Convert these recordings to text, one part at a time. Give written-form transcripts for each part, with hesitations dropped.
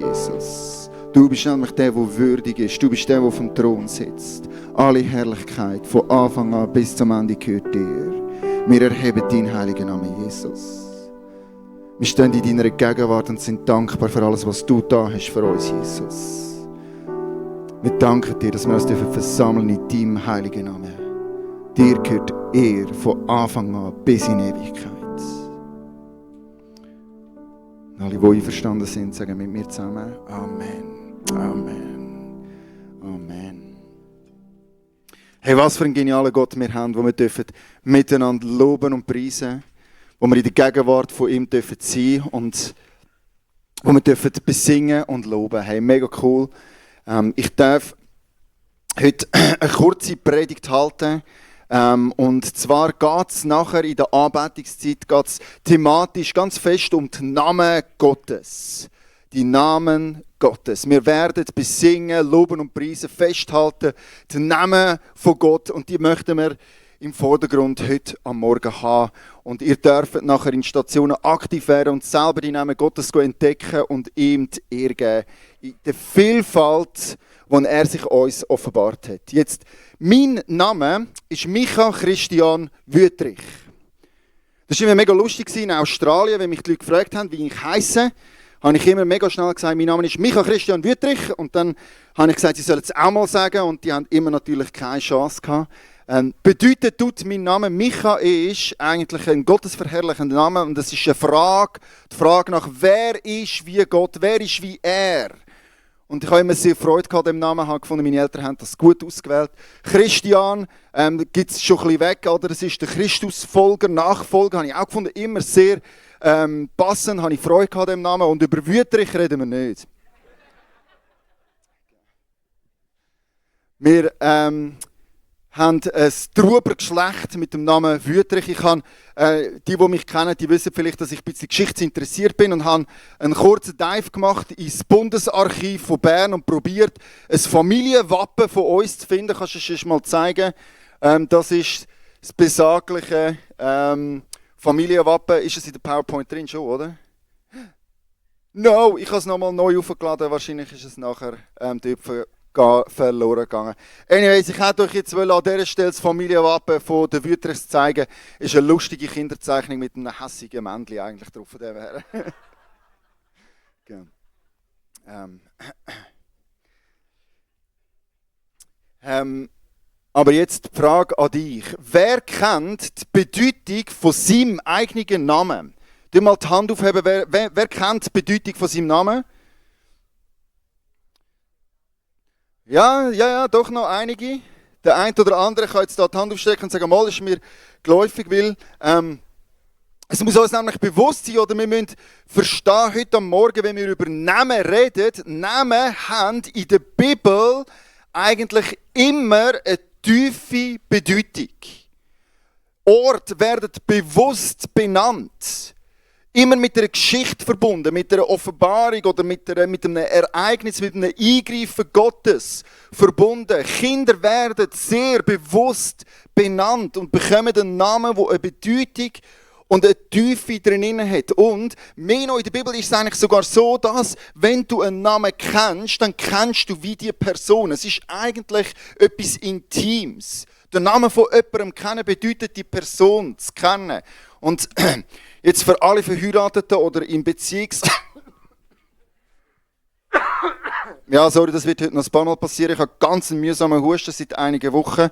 Jesus. Du bist nämlich der, der würdig ist. Du bist der, der auf dem Thron sitzt. Alle Herrlichkeit von Anfang an bis zum Ende gehört dir. Wir erheben deinen heiligen Namen, Jesus. Wir stehen in deiner Gegenwart und sind dankbar für alles, was du da hast für uns, Jesus. Wir danken dir, dass wir uns versammeln in deinem heiligen Namen. Dir gehört Ehre von Anfang an bis in Ewigkeit. Alle, die einverstanden sind, sagen mit mir zusammen Amen. Amen. Amen. Hey, was für ein genialer Gott wir haben, wo wir dürfen miteinander loben und preisen, wo wir in der Gegenwart von ihm dürfen sein und wo wir dürfen besingen und loben. Hey, mega cool. Ich darf heute eine kurze Predigt halten. Und zwar geht es nachher in der Anbetungszeit geht's thematisch ganz fest um die Namen Gottes. Die Namen Gottes. Wir werden besingen, loben und preisen, festhalten, die Namen von Gott. Und die möchten wir im Vordergrund heute am Morgen haben. Und ihr dürft nachher in Stationen aktiv werden und selber die Namen Gottes entdecken und ihm die Ehre geben. In der Vielfalt, die er sich uns offenbart hat. Jetzt, mein Name ist Micha Christian Wüthrich. Das war immer mega lustig in Australien, wenn mich die Leute gefragt haben, wie ich heisse, habe ich immer mega schnell gesagt, mein Name ist Micha Christian Wüthrich. Und dann habe ich gesagt, sie sollen es auch mal sagen und die haben immer natürlich keine Chance gehabt. Bedeutet tut mein Name Micha ist eigentlich ein gottesverherrlichender Name und das ist eine Frage, die Frage nach, wer ist wie Gott, wer ist wie er. Und ich habe immer sehr Freude gehabt an dem Namen, habe gefunden, meine Eltern haben das gut ausgewählt. Christian gibt es schon ein bisschen weg, oder? Das ist der Christusfolger, Nachfolger, habe ich auch gefunden, immer sehr passend, habe ich Freude gehabt an dem Namen. Und über Wüthrich reden wir nicht. Wir haben ein Truber-Geschlecht mit dem Namen Wüthrich. Ich habe, die mich kennen, die wissen vielleicht, dass ich ein bisschen geschichtsinteressiert bin und habe einen kurzen Dive gemacht ins Bundesarchiv von Bern und probiert, ein Familienwappen von uns zu finden. Kannst du es schon mal zeigen? Das ist das besagliche Familienwappen. Ist es in der PowerPoint drin schon, oder? No, ich habe es nochmal neu aufgeladen. Wahrscheinlich ist es nachher verloren gegangen. Anyways, ich hätte euch jetzt an dieser Stelle das Familienwappen von den Wüthrichs zeigen. Ist eine lustige Kinderzeichnung mit einem hässigen Männchen eigentlich drauf. Von dem her. Aber jetzt die Frage an dich. Wer kennt die Bedeutung von seinem eigenen Namen? Du mal die Hand aufheben. Wer kennt die Bedeutung von seinem Namen? Ja, doch noch einige. Der eine oder andere kann jetzt da die Hand aufstrecken und sagen, mal, das ist mir geläufig, weil es muss uns nämlich bewusst sein, oder wir müssen verstehen, heute am Morgen, wenn wir über Namen reden, Namen haben in der Bibel eigentlich immer eine tiefe Bedeutung. Orte werden bewusst benannt. Immer mit einer Geschichte verbunden, mit einer Offenbarung oder mit einem Ereignis, mit einem Eingreifen Gottes verbunden. Kinder werden sehr bewusst benannt und bekommen einen Namen, der eine Bedeutung und eine Tiefe drin hat. Und mehr noch in der Bibel ist es eigentlich sogar so, dass, wenn du einen Namen kennst, dann kennst du wie die Person. Es ist eigentlich etwas Intimes. Den Namen von jemandem kennen bedeutet, die Person zu kennen. Und jetzt für alle Verheirateten oder in Beziehungs... Ja, sorry, das wird heute noch ein paar Mal passieren. Ich habe ganz einen mühsamen Husten seit einigen Wochen.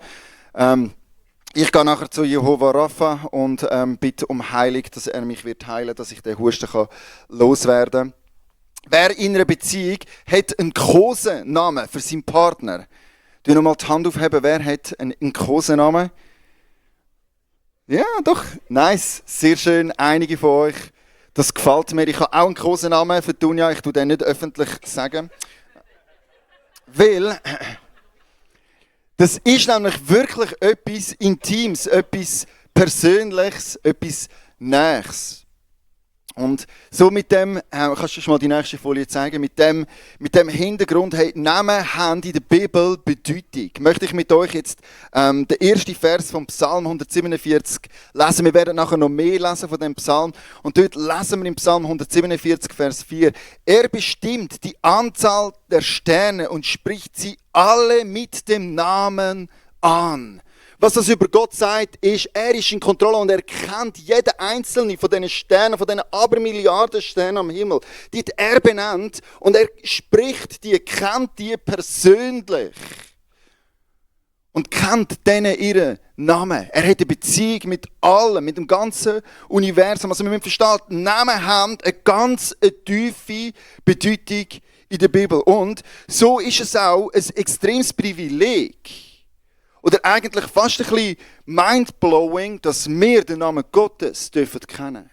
Ich gehe nachher zu Jehova Rapha und bitte um Heilung, dass er mich wird heilen, dass ich den Husten loswerden kann. Wer in einer Beziehung hat einen Kosenamen für seinen Partner? Du noch mal die Hand aufheben, wer hat einen Kosenamen? Ja, doch. Nice. Sehr schön. Einige von euch. Das gefällt mir. Ich habe auch einen Kosenamen für Dunja. Ich tue den nicht öffentlich sagen. Weil das ist nämlich wirklich etwas Intimes, etwas Persönliches, etwas Nächstes. Und so mit dem, kannst du schon mal die nächste Folie zeigen, mit dem Hintergrund, hey, Namen haben in der Bibel Bedeutung. Möchte ich mit euch jetzt den ersten Vers vom Psalm 147 lesen. Wir werden nachher noch mehr lesen von dem Psalm. Und dort lesen wir im Psalm 147, Vers 4. Er bestimmt die Anzahl der Sterne und spricht sie alle mit dem Namen an. Was das über Gott sagt, ist, er ist in Kontrolle und er kennt jeden einzelnen von diesen Sternen, von diesen Abermilliarden Sternen am Himmel. Die hat er benannt und er spricht die, kennt die persönlich. Und kennt denen ihren Namen. Er hat eine Beziehung mit allem, mit dem ganzen Universum. Also wir müssen verstehen, Namen haben eine ganz tiefe Bedeutung in der Bibel. Und so ist es auch ein extremes Privileg. Oder eigentlich fast ein bisschen mindblowing, dass wir den Namen Gottes dürfen kennen.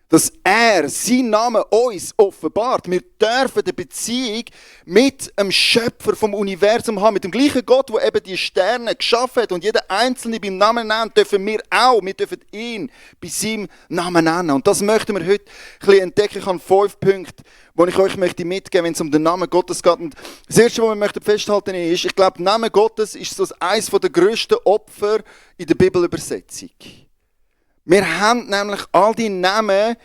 Dass er seinen Namen uns offenbart. Wir dürfen eine Beziehung mit dem Schöpfer vom Universum haben. Mit dem gleichen Gott, der eben die Sterne geschaffen hat. Und jeder Einzelne beim Namen nennen, dürfen wir auch. Wir dürfen ihn bei seinem Namen nennen. Und das möchten wir heute ein bisschen entdecken. Ich habe 5 Punkte, die ich euch mitgeben möchte, wenn es um den Namen Gottes geht. Und das Erste, was wir festhalten möchten, ist, ich glaube, der Name Gottes ist so eines der grössten Opfer in der Bibelübersetzung. Wir haben nämlich all die Namen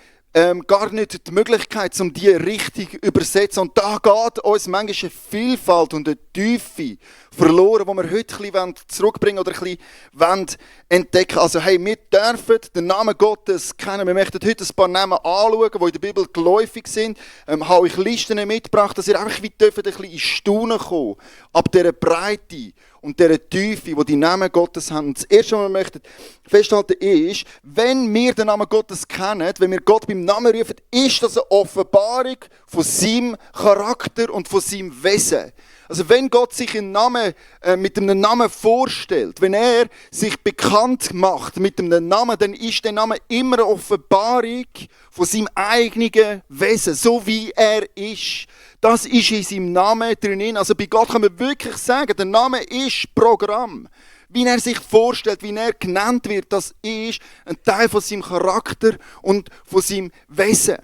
gar nicht die Möglichkeit, um die richtig zu übersetzen. Und da geht uns manchmal eine Vielfalt und eine Tiefe verloren, die wir heute ein bisschen zurückbringen oder ein bisschen entdecken. Also hey, wir dürfen den Namen Gottes kennen. Wir möchten heute ein paar Namen anschauen, die in der Bibel geläufig sind. Habe euch Listen mitgebracht, dass ihr einfach ein bisschen in Staunen kommen ab dieser Breite und dieser Tiefe, die die Namen Gottes haben. Und das Erste, was wir möchten festhalten, ist, wenn wir den Namen Gottes kennen, wenn wir Gott beim Namen rufen, ist das eine Offenbarung von seinem Charakter und von seinem Wesen. Also wenn Gott sich einen Namen, mit einem Namen vorstellt, wenn er sich bekannt macht mit einem Namen, dann ist der Name immer eine Offenbarung von seinem eigenen Wesen, so wie er ist. Das ist in seinem Namen drin. Also bei Gott kann man wirklich sagen, der Name ist Programm. Wie er sich vorstellt, wie er genannt wird, das ist ein Teil von seinem Charakter und von seinem Wesen.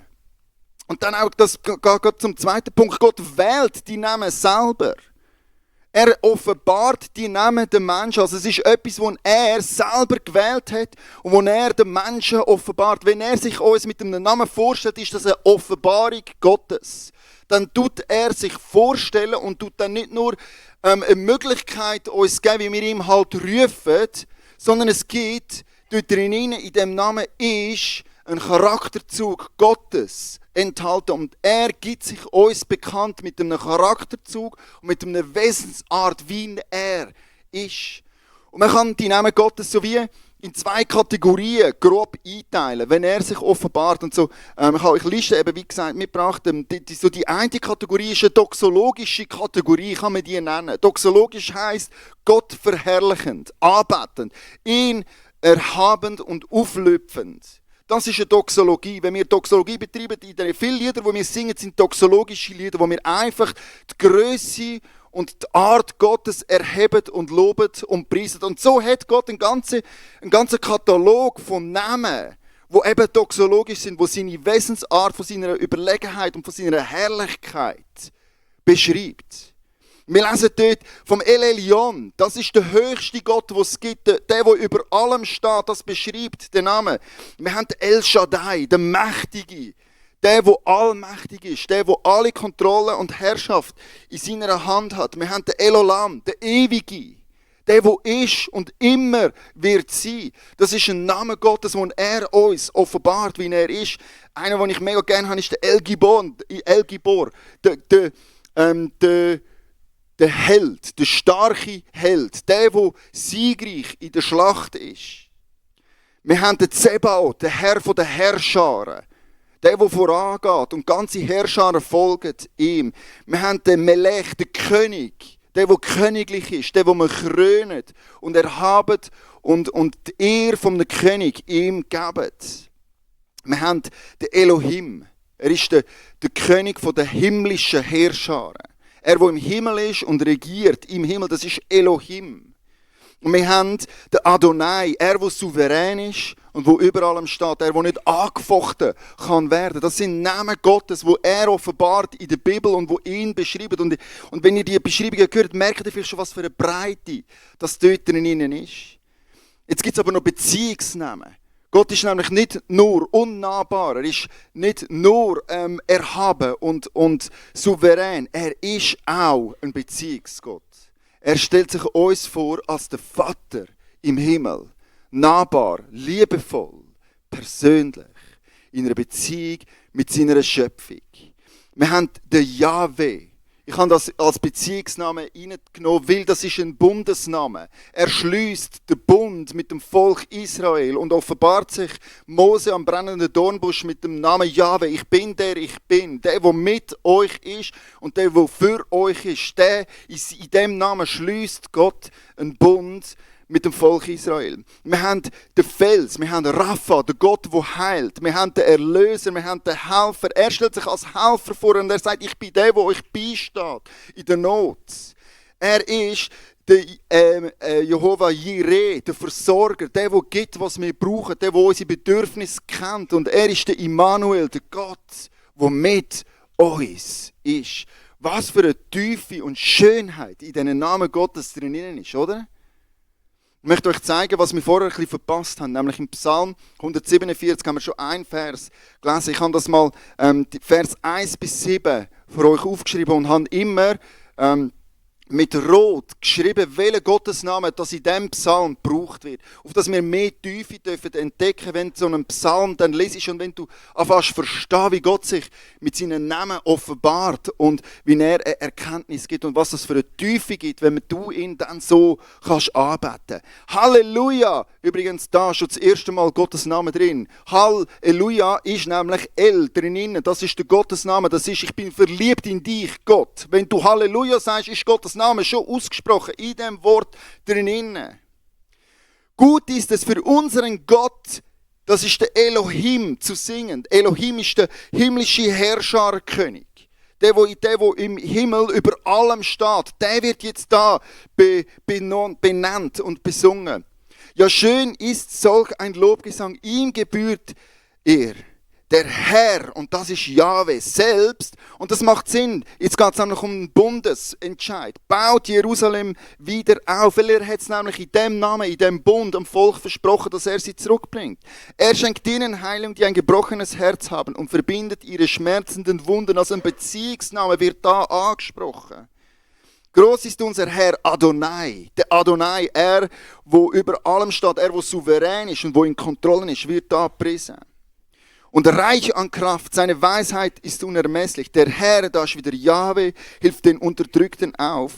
Und dann auch, das geht zum zweiten Punkt, Gott wählt die Namen selber. Er offenbart die Namen den Menschen. Also es ist etwas, das er selber gewählt hat und das er den Menschen offenbart. Wenn er sich uns mit einem Namen vorstellt, ist das eine Offenbarung Gottes. Dann tut er sich vorstellen und tut dann nicht nur eine Möglichkeit uns geben, wie wir ihm halt rufen, sondern es gibt dort drinnen, in dem Namen ist ein Charakterzug Gottes enthalten. Und er gibt sich uns bekannt mit einem Charakterzug und mit einer Wesensart, wie er ist. Und man kann die Namen Gottes so wie in 2 Kategorien grob einteilen, wenn er sich offenbart. Und so, ich habe euch Listen, eben, wie gesagt, mitgebracht. Die eine Kategorie ist eine doxologische Kategorie, kann man die nennen. Doxologisch heisst Gott verherrlichend, anbetend, ihn erhabend und auflöpfend. Das ist eine Doxologie. Wenn wir Doxologie betreiben, in den vielen Lieder, die wir singen, sind doxologische Lieder, wo wir einfach die Grösse und die Art Gottes erheben und loben und preisen. Und so hat Gott einen ganzen Katalog von Namen, die eben doxologisch sind, die seine Wesensart von seiner Überlegenheit und von seiner Herrlichkeit beschreibt. Wir lesen dort vom El Elyon. Das ist der höchste Gott, den es gibt. Der über allem steht, das beschreibt den Namen. Wir haben den El Shaddai, den Mächtige. Der allmächtig ist. Der alle Kontrolle und Herrschaft in seiner Hand hat. Wir haben den El Olam, den Ewige. Der ist und immer wird sein. Das ist ein Name Gottes, den er uns offenbart, wie er ist. Einer, den ich mega gerne habe, ist der El Gibor. Der Held, der starke Held, der siegreich in der Schlacht ist. Wir haben den Zebaoth, der Herr der Herrscharen, der vorangeht und ganze Herrscharen folgen ihm. Wir haben den Melech, den König, der königlich ist, der man krönt und erhabt und die Ehre vom König ihm gibt. Wir haben den Elohim, er ist der König der himmlischen Herrscharen. Er, der im Himmel ist und regiert, im Himmel, das ist Elohim. Und wir haben den Adonai, er, der souverän ist und der über allem steht, er, der nicht angefochten kann werden. Das sind Namen Gottes, wo er offenbart in der Bibel und wo ihn beschreibt. Und wenn ihr die Beschreibungen hört, merkt ihr vielleicht schon, was für eine Breite das dort drinnen ist. Jetzt gibt es aber noch Beziehungsnamen. Gott ist nämlich nicht nur unnahbar, er ist nicht nur erhaben und souverän, er ist auch ein Beziehungsgott. Er stellt sich uns vor als der Vater im Himmel, nahbar, liebevoll, persönlich, in einer Beziehung mit seiner Schöpfung. Wir haben den Jahwe. Ich habe das als Beziehungsname reingenommen, weil das ist ein Bundesname. Er schließt den Bund mit dem Volk Israel und offenbart sich Mose am brennenden Dornbusch mit dem Namen Jahwe. Ich bin, der mit euch ist und der für euch ist. In dem Namen schließt Gott einen Bund mit dem Volk Israel. Wir haben den Fels, wir haben Rapha, den Gott, der heilt. Wir haben den Erlöser, wir haben den Helfer. Er stellt sich als Helfer vor und er sagt, ich bin der euch beisteht in der Not. Er ist der Jehova Jireh, der Versorger, der gibt, was wir brauchen, der unsere Bedürfnisse kennt. Und er ist der Immanuel, der Gott, der mit uns ist. Was für eine Tiefe und Schönheit in diesen Namen Gottes drinnen ist, oder? Ich möchte euch zeigen, was wir vorher ein bisschen verpasst haben. Nämlich im Psalm 147 haben wir schon einen Vers gelesen. Ich habe das mal Vers 1 bis 7 für euch aufgeschrieben und habe immer mit Rot geschrieben, welcher Gottesname das in diesem Psalm gebraucht wird. Auf dass wir mehr Tiefe dürfen entdecken, wenn du so einen Psalm dann lesest und wenn du anfängst verstehen, wie Gott sich mit seinen Namen offenbart und wie er eine Erkenntnis gibt und was das für eine Tiefe gibt, wenn du ihn dann so kannst anbeten. Halleluja! Übrigens, da schon das erste Mal Gottes Name drin. Halleluja ist nämlich El drin. Das ist der Gottesname. Das ist, ich bin verliebt in dich, Gott. Wenn du Halleluja sagst, ist Gottes Name schon ausgesprochen in dem Wort drinnen. Gut ist es für unseren Gott, das ist der Elohim, zu singen. Elohim ist der himmlische Herrscherkönig. Der im Himmel über allem steht, der wird jetzt da benannt und besungen. Ja, schön ist solch ein Lobgesang, ihm gebührt er. Der Herr, und das ist Jahwe selbst, und das macht Sinn, jetzt geht es nämlich um einen Bundesentscheid, baut Jerusalem wieder auf, weil er hat es nämlich in dem Namen, in dem Bund am Volk versprochen, dass er sie zurückbringt. Er schenkt ihnen Heilung, die ein gebrochenes Herz haben und verbindet ihre schmerzenden Wunden, also ein Beziehungsname wird da angesprochen. Groß ist unser Herr Adonai. Der Adonai, er, wo über allem steht, er, wo souverän ist und wo in Kontrolle ist, wird da gepriesen. Und reich an Kraft, seine Weisheit ist unermesslich. Der Herr, da ist wieder Jahwe, hilft den Unterdrückten auf,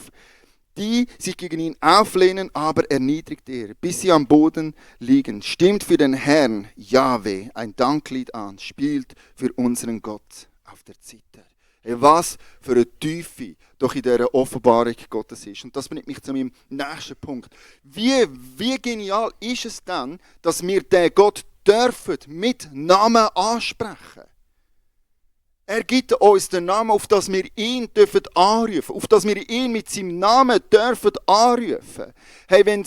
die sich gegen ihn auflehnen, aber erniedrigt er, bis sie am Boden liegen. Stimmt für den Herrn, Jahwe, ein Danklied an, spielt für unseren Gott auf der Zither. Hey, was für eine Tiefe doch in dieser Offenbarung Gottes ist. Und das bringt mich zu meinem nächsten Punkt. Wie genial ist es dann, dass wir den Gott dürfen mit Namen ansprechen? Er gibt uns den Namen, auf das wir ihn dürfen anrufen, auf das wir ihn mit seinem Namen dürfen anrufen. Hey, wenn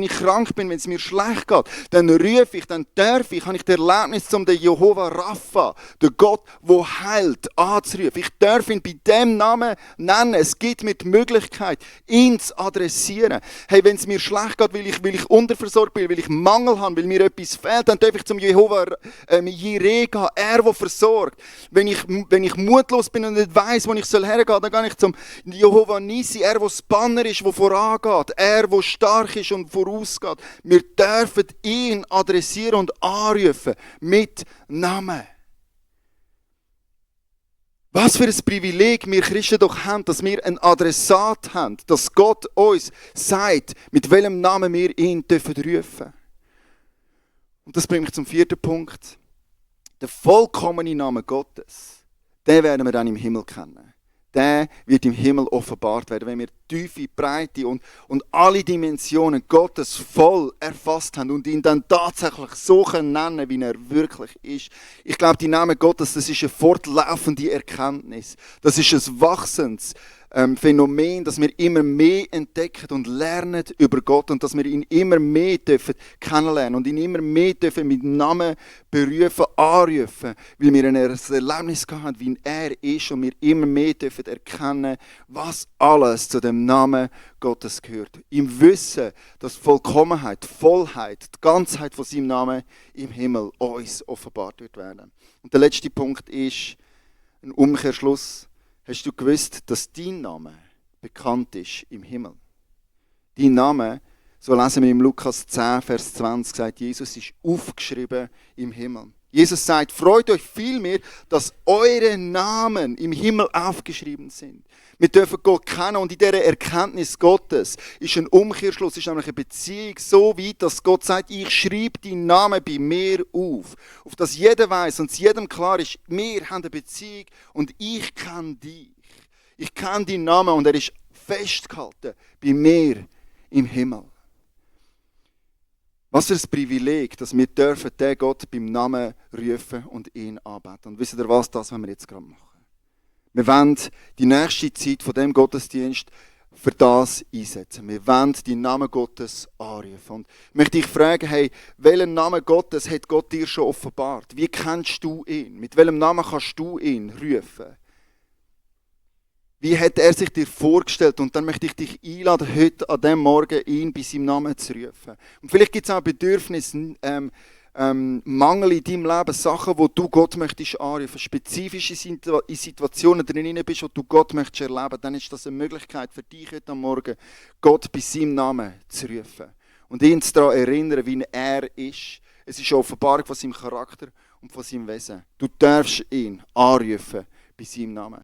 ich krank bin, wenn es mir schlecht geht, dann rufe ich, dann darf ich, habe ich das Erlebnis, um den Jehova Rapha, den Gott, der heilt, anzurufen. Ich darf ihn bei dem Namen nennen. Es gibt mir die Möglichkeit, ihn zu adressieren. Hey, wenn es mir schlecht geht, weil ich unterversorgt bin, weil ich Mangel habe, weil mir etwas fehlt, dann darf ich zum Jehova Jireh gehen, er, der versorgt. Wenn ich mutlos bin und nicht weiss, wo ich hergehen soll, dann gehe ich zum Jehova Nissi, er, der das Banner ist, der vorangeht, er, der stark ist und vorausgeht. Wir dürfen ihn adressieren und anrufen mit Namen. Was für ein Privileg wir Christen doch haben, dass wir einen Adressat haben, dass Gott uns sagt, mit welchem Namen wir ihn rufen dürfen. Und das bringt mich zum 4. Punkt. Der vollkommene Name Gottes, den werden wir dann im Himmel kennen. Der wird im Himmel offenbart werden, wenn wir die Tiefe, Breite und alle Dimensionen Gottes voll erfasst haben und ihn dann tatsächlich so nennen, wie er wirklich ist. Ich glaube, die Name Gottes, das ist eine fortlaufende Erkenntnis. Das ist ein wachsendes Phänomen, dass wir immer mehr entdecken und lernen über Gott und dass wir ihn immer mehr dürfen kennenlernen und ihn immer mehr dürfen mit Namen berufen, anrufen, weil wir ein Erlebnis gehabt haben, wie er ist und wir immer mehr dürfen erkennen, was alles zu dem Namen Gottes gehört. Im Wissen, dass Vollkommenheit, Vollheit, die Ganzheit von seinem Namen im Himmel uns offenbart wird werden. Und der letzte Punkt ist ein Umkehrschluss. Hast du gewusst, dass dein Name bekannt ist im Himmel? Dein Name, so lesen wir im Lukas 10, Vers 20, sagt Jesus, ist aufgeschrieben im Himmel. Jesus sagt, freut euch vielmehr, dass eure Namen im Himmel aufgeschrieben sind. Wir dürfen Gott kennen und in dieser Erkenntnis Gottes ist ein Umkehrschluss, ist nämlich eine Beziehung so weit, dass Gott sagt, ich schreibe deinen Namen bei mir auf. Auf das jeder weiß und es jedem klar ist, wir haben eine Beziehung und ich kenne dich. Ich kenne deinen Namen und er ist festgehalten bei mir im Himmel. Was für ein Privileg, dass wir dürfen den Gott beim Namen rufen und ihn anbeten. Und wisst ihr was, das wollen wir jetzt gerade machen. Wir wollen die nächste Zeit von dem Gottesdienst für das einsetzen. Wir wollen den Namen Gottes anrufen. Und ich möchte dich fragen, hey, welchen Namen Gottes hat Gott dir schon offenbart? Wie kennst du ihn? Mit welchem Namen kannst du ihn rufen? Wie hat er sich dir vorgestellt? Und dann möchte ich dich einladen, heute an diesem Morgen ihn bei seinem Namen zu rufen. Und vielleicht gibt es auch ein Bedürfnis, Mangel in deinem Leben, Sachen, wo du Gott möchtest anrufen, spezifische Situationen drin bist, wo du Gott möchtest erleben, dann ist das eine Möglichkeit für dich heute am Morgen, Gott bei seinem Namen zu rufen. Und ihn daran erinnern, wie er ist. Es ist eine Offenbarung von seinem Charakter und von seinem Wesen. Du darfst ihn anrufen bei seinem Namen.